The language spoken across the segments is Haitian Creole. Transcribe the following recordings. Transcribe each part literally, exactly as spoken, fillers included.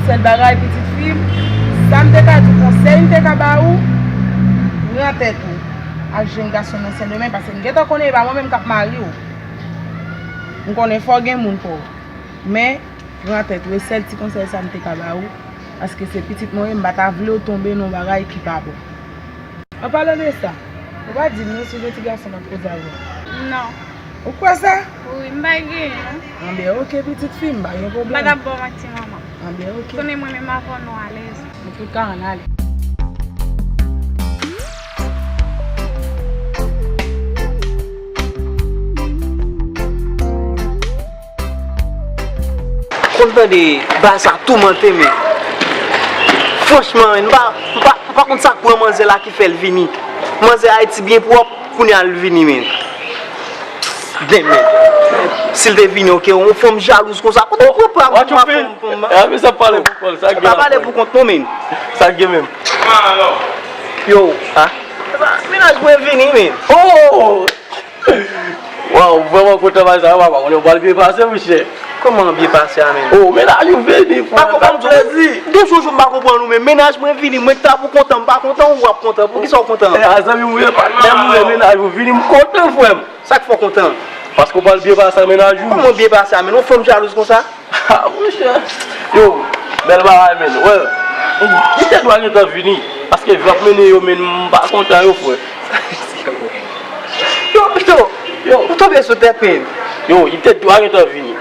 Sèl bagay, pitit fi m, sa m te ka di w, konsèy m te ka ba ou, pran tèt ou ak jèn gason nan Sendomeng, paske m gentan konnen e pa mwen menm k ap marye w. M konnen fò w gen moun pa w. Men, pran tèt ou, e sèl ti konsèy sa m te ka ba ou, paske se pitit mwen ye, m pa ta vle w tonbe nan yon bagay ki pa bon. An palan de sa, ou pa di m non si w gen ti gason m ap koze avè w? Non. Ou kwè sa? Wi, m pa genyen. Anben, oke, pitit fi m, pa gen pwoblèm. M pa t ap bon ak ti manman. Anben, oke. Konnen mwen menm avè w nou alèz. Antouka, ann ale. Konn tande bagay sa toumante men. Franchman, men, m pa, m pa, m pa konn sa k pran manzè la ki fè l vini. Manzè Ayiti byen pwòp, kounye a l vini men. Den men. Si l te vini, oke, yon fanm jalouz konsa, kote l pran pa pou ma fanm, fanm, a, men sa pale pou kont, sa gen la. Pale pou kont non men. Sa gen menm. Yo, a? Mennaj mwen vini men. Oh! Waw, m vrèman kontan bagay sa yo, papa. Konnen w pral byen pase, monchè. Kòman byen pase a menm? Oh, mennaj ou vini, frè. Papa, m di w, gen jou, jou m pa konprann ou, men mennaj mwen vini, mwen ki ta pou kontan, m pa kontan, ou ap kontan. Poukisa w kontan? Eh, a zanmi m, wi, patnè m, wi, mennaj ou vini, m kontan, frè m. Sa k fè w kontan? Paske w pral byen pase a mennaj ou. Kòman w byen pase a menm? Yon fanm jalouz konsa? Ah, monchè. Yo, bèl bagay, men. Wè, li te dwa gentan vini. Paske vi ap mennen yo, men m pa kontan yo, frè. Yo, yo, yo, ou tonbe sou tèt, men. Yo, li te dwa gentan vini.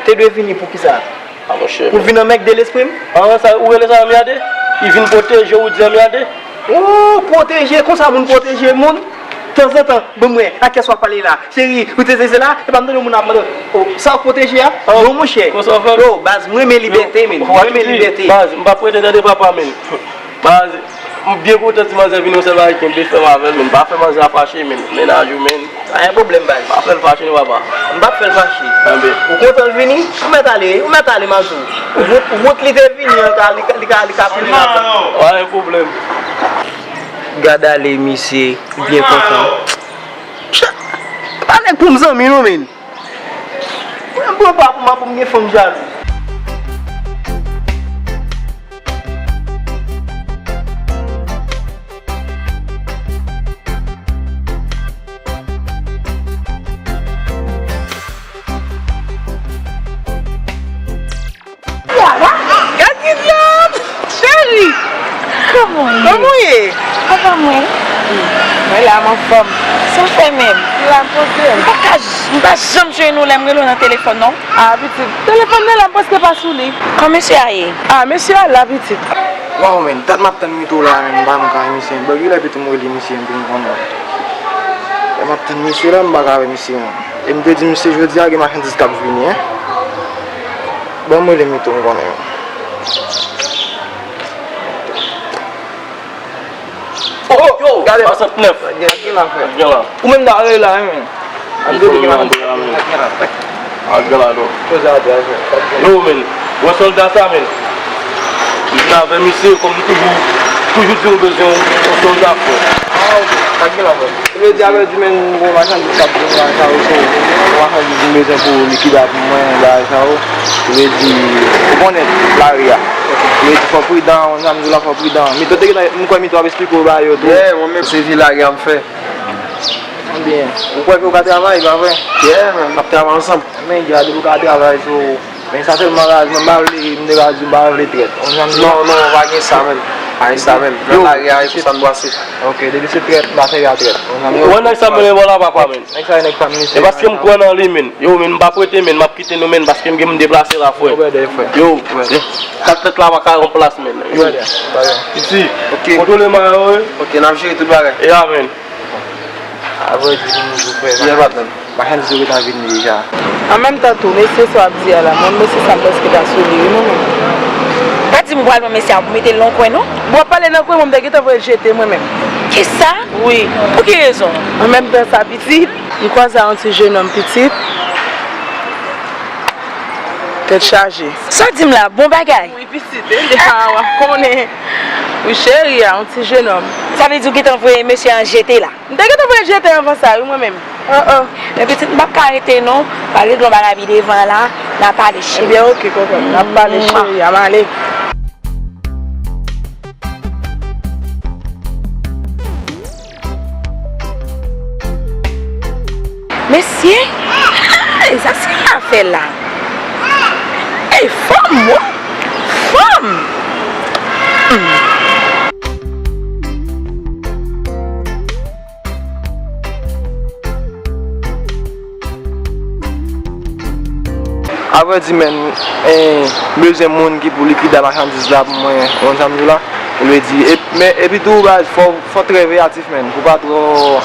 Te dwe vini pou ki sa? Ah, monchè. Pou vin anmègde lespri m? Ah, sa, ou rele sa anmède? Li vin pwoteje w, ou di anmède? Oh, pwoteje, konsa moun pwoteje moun. Tanzantan, bon, mwen, a kiyès w ap pale la? Cheri, ou te zeze la? Epa m tande moun ap mande, oh, sa w pwoteje a? Oh, non, monchè. Konsa w fè? Yo, baz, mwen renmen libète, men. Mwen renmen libète. Baz, m p ap rete tande papa, men. Baz, m byen kontan ti manzè vini, yon sèl bagay kenbe fèm avè l, men. Pa fè manzè a fache, men. Mennaj ou, men. Pa gen pwoblèm, baz. Pa fè l fache, non, papa. M p ap fè l fache. Anben. Ou kontan l vini? Ou mèt ale, ou mèt ale, m a di w. Wout, wout li te vini an, li ka, li ka, li ka tounen apre. Pa gen pwoblèm. Gad ale, misye, byen kontan. Pale pou m zanmi, non, men. Mwen bon pa pou m, pou m gen fanm jalou. Gad Guidelove! Cheri! Kòman w ye? Kòman w ye? Kòman mwen? Mwen la, m anfòm. Sa w fè menm? M la poze m. M pa ka j-, m pa janm jwenn ou lè m rele w nan telefòn, non. Ah, pitit, telefòn nan la, m prèske pa sou li. Kòman mesye a ye? Ah, mesye a la, pitit. Waw, men, dat m ap tann Mito la, men, m pa janm ka wè misye. Bon, kilè pitit m rele misye, m vin konnen. Lè m ap tann misye la, m pa ka wè misye, non. E m te di misye jodi a gen machandiz k ap vini, en. Ban m rele Mito, m konnen. Oh, yo, gade. Swasantnèf. Gen la, frè. Gen la. Ou menm ta rele la, en, men. Ap gade gen la, men. Ap gen la, non. Yo, men. Wè sòlda sa, men. Li vin avè misye, kòm li toujou, toujou di w bezwen yon sòlda, frè. Ah, ok. Sa gen la, frè. Sa vle di, avè di, men, bon, machandiz k ap vin la, sa yo, se yon machandiz m bezwen pou likide pou mwen, bagay sa yo. Sa vle di, ou konnen, lari a. Sa vle di, fò pridan, yon jan m di w la, fò pridan. Mito te gentan, m kwè Mito ap eksplike w bagay yo tou. Yeah, mwen menm, se vi lari a m fè. Ebyen, ou kwè ke w ka travay, pa vre? Yeah, man, n ap travay ansanm. Men, gade, ou ka travay, so, men sa sèlman raz, mwen, m pa vle, m te ka di, m pa vle trèt. Ou konprann? Non, non, pa gen sa, men. Pa gen sa, men. Nan lari a, e pou sa n brase. Ok, depi se trèt, m pa sèvi a trèt. Ou konprann? Ou wè nèg sa m rele w la, papa, men. Nèg sa, nèg pa m, mesye. E paske m kwè nan li, men. Yo, men, m p ap rete, men. M ap kite nou, men, paske m gen m deplase la, frè. Yo, brother, frè. Yo, kat tèt la pa ka yon plas, men. Yo, brother, pa gen. Piti, ok, kontwole mayo, wi. Ok, n ap jere tout bagay. E amen. Avrèdi, pou nou di frè, machandiz yo gentan vini deja. An menm tan tou, mesye sa w ap di a la, mwen, mesye sa m prèske pa sou li, wi, mwen menm. Pa di m ou pral pran mesye a pou mete l nan kwen, non. Bon, w ap pale nan kwen, mwen, m te gentan voye l jete, mwen menm. Kisa? Wi. Pou ki rezon? An menm tan sa, pitit, m kwaze a yon ti jenòm pitit. Tèt chaje. Sa w di m la, bon bagay? Pitit, e, w ap konnen. Wi, cheri a, yon ti jenòm. Sa vle di w gentan voye mesye a jete la? M te gentan voye jete anvan sa, wi, mwen menm. Oh, oh. Men pitit, m p ap ka rete non. Pral regle yon bagay pi devan la, n a pale cheri. Ebyen, oke, kòkòt. N ap pale cheri, a m ale. Mesye, sa se afè la. Ey, fanm, wi. Fanm. Hmm. Avrèdi menm, eh, m bezwen moun ki pou likide machandiz la pou mwen, ou konn sa m di w la? Ou vle di, e, men, epi tou, baz, fò, fò trè veyatif, menm. Fò pa twò,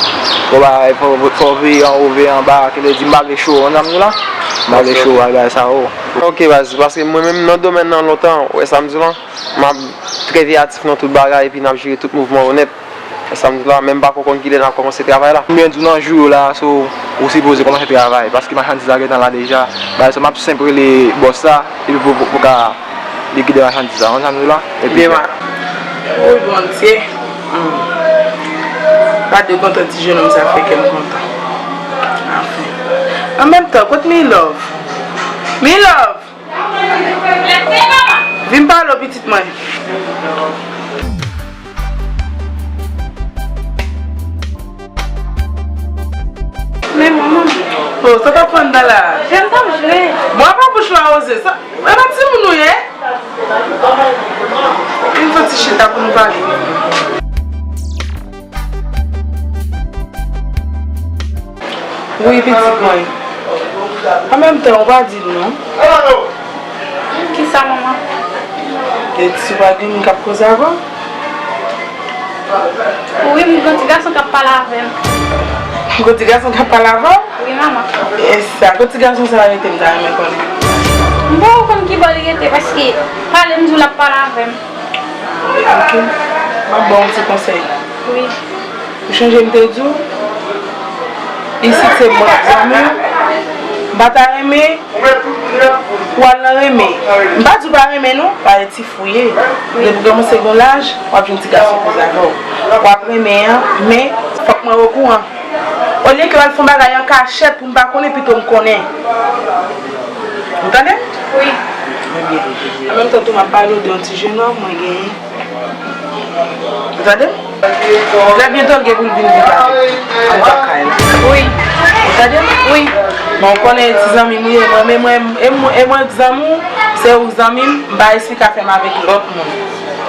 fò ba, fò, fò veye anwo, veye anba, ki vle di, m pa vle cho, ou konn sa m di w la? M pa vle cho, bagay sa yo. Ok, baz, paske mwen menm nan domèn nan lontan, ou wè sa m di w la? M ap trè veyatif nan tout bagay, epi n ap jere tout mouvman yo nèt. Samdi la, men m pako konn kilè n ap kòmanse travay la. M byen di w nan jou yo la, so, ou sipoze kòmanse travay, paske machandiz la gentan la deja. Bagay sa, m ap senp rele bòs la, epi pou, pou, pou ka likide machandiz la. Ou konn sa m di w la? Epi... Byen, ma-, wi, Bondye. Hmm. Pa de kontan ti jennonm sa fè kè m kontan. Anfen. An menm tan, kot Milove? Milove! Vin pale w, pitit mwen. Men manman. Oh, sa t ap fè anndan la? Jan m t ap jwe. Bwa pa bouch la, Oze. Sa, e pa timoun ou ye? Vin fè ti chita pou nou pale. Wi, pitit mwen. An menm tan, ou pa di l non. Kisa, manman? E si w pa gen moun k ap koze avè w? Wi, m gen yon ti gason k ap pale avè m. Yon ti gason k ap pale avè w? Wi, manman. E sa, kot ti gason sa a rete, m ta renmen konnen. M poko konn ki bò li rete, paske pale m di w l ap pale avè m. Ok. M ap ba w yon ti konsèy. Wi. Ou chonje m te di w? Isit se bank zanmi w. M pa ta renmen ou al nan renmen. M pa di w pa renmen non, paske ti fi w ye. Depi w kòmanse gen laj, w ap jwenn ti gason poze avè w. W ap renmen an, men fòk mwen okouran. Olye ke w al fè yon bagay an kachèt pou m pa konnen, pito m konnen. Ou tande m? Wi. Ebyen, an menm tan tou, m ap pale w de yon ti jennonm mwen genyen. Ou tande m? Trè byento l gen pou l vin viv avèk mwen anndan kay la. Wi. Ou tande m? Wi. Men w konnen ti zanmi m li ye, mwen, men mwen, e mwen, e mwen k zanmi w, se ou k zanmi m, m pa esplike afè m avèk lòt moun.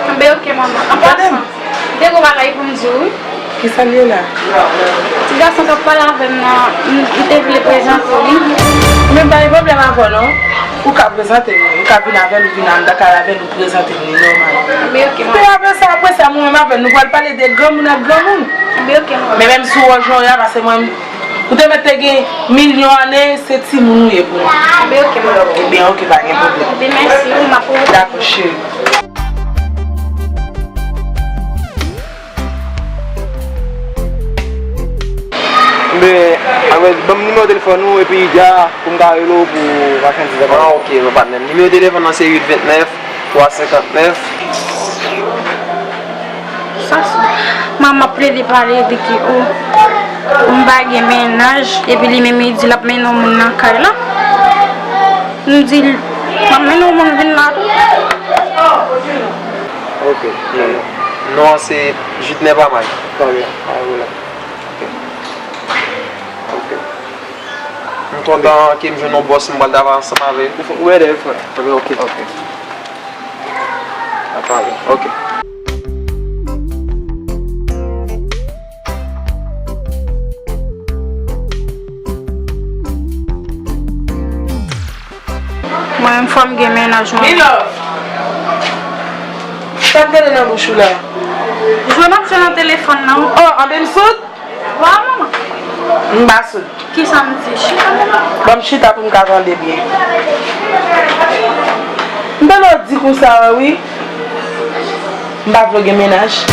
Anben, ok, manman. An pasan, m te gen yon bagay pou m di w, wi. Kisa l ye la? Ti gason k ap pale avè m nan, m, m te vle prezante w li. Men m pa gen pwoblèm avè w non. Ou ka prezante m li. Ou ka vin avè l, ou vin anndan kay avè l, ou prezante m li nòmal. Anben, ok, manman. Epi apre sa, apre sa, mwen menm avè l, nou pral pale de granmoun ak granmoun. Anben, ok, manman. Men menm si w wè jan w ye a, paske mwen, ou te mèt te gen milyon ane, se timoun ou ye pou mwen. Anben, ok, manman. Ebyen, ok, pa gen pwoblèm. Anben, mèsi, wi, m ap... Dakò, cheri. Men, anmwey, ban m nimewo telefòn ou epi Ida pou m ka rele w pou machandiz la. Ah, ok, bon, patnè m. Nimewo telefòn nan se uit vennèf, twa senkantnèf. Sa se manman plede pale de ke, oh, m pa gen mennaj, epi li menm li di l ap mennen yon moun nan kay la. M di l, m ap mennen yon moun vin la tou. Ok. Non an se Judner Pamay. Trè byen. Alright, wi la. Ok. Ok. M kontan ke m jwenn yon bòs m pral travay ansanm avè l. Ou fè, ou ede, frè. Trè byen, ok. Ok. N ap pale. Ok. Mwen menm fò m gen mennaj mwen. Milove! Sa k gade nan bouch ou la? Jwe m ap jwe nan telefòn nan. Oh, anben m soud? Wa, manman. M pa soud. Kisa m di? Chita, manman. Ban m chita pou m ka tande byen. M tande w di konsa, wi. M pa vle w gen mennaj.